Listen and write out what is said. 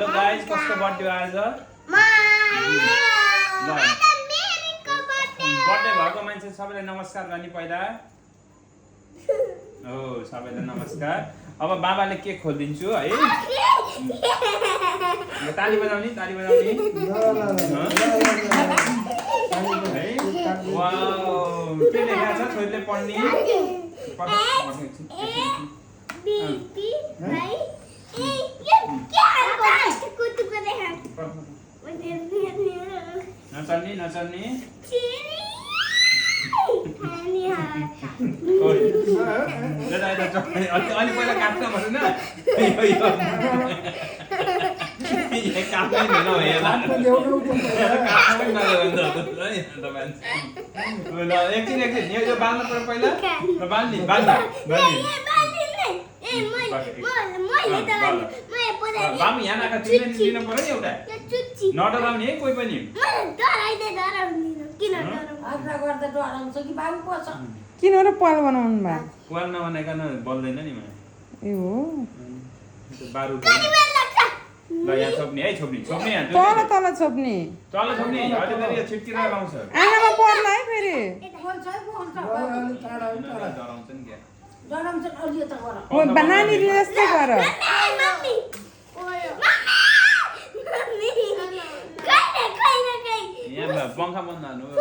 hello guys कसको birthday आज birthday भएको मान्छे सबैलाई नमस्कार गर्ने पहिला हो सबैलाई नमस्कार अब बाबाले केक खोलिदिन्छु है ताली बजाउने है वाउ के लेखेको छ छोरीले पढ्ने नचल्ने अनि पहिला काट्न भन्नु न काट्नै एकछिन यो बाल्नु पर्यो पहिला बाल्ने बाबु यहाँ आएको दिनु पर्यो नि एउटा नडराउने है कोही पनि किन र पाल बनाउनु भा पाल नबनाइकन बल्दैन नि ए हो बारुद ल यहाँ छोप्ने है छोप्ने यहाँ तल छोप्ने अहिले फेरि यो छिट्किन लाउँछ आँखामा पर्ला है फेरि डराउँछ नि क्या नानीले जस्तै गर यहाँ पङ्खा बन्द हाल्नु ल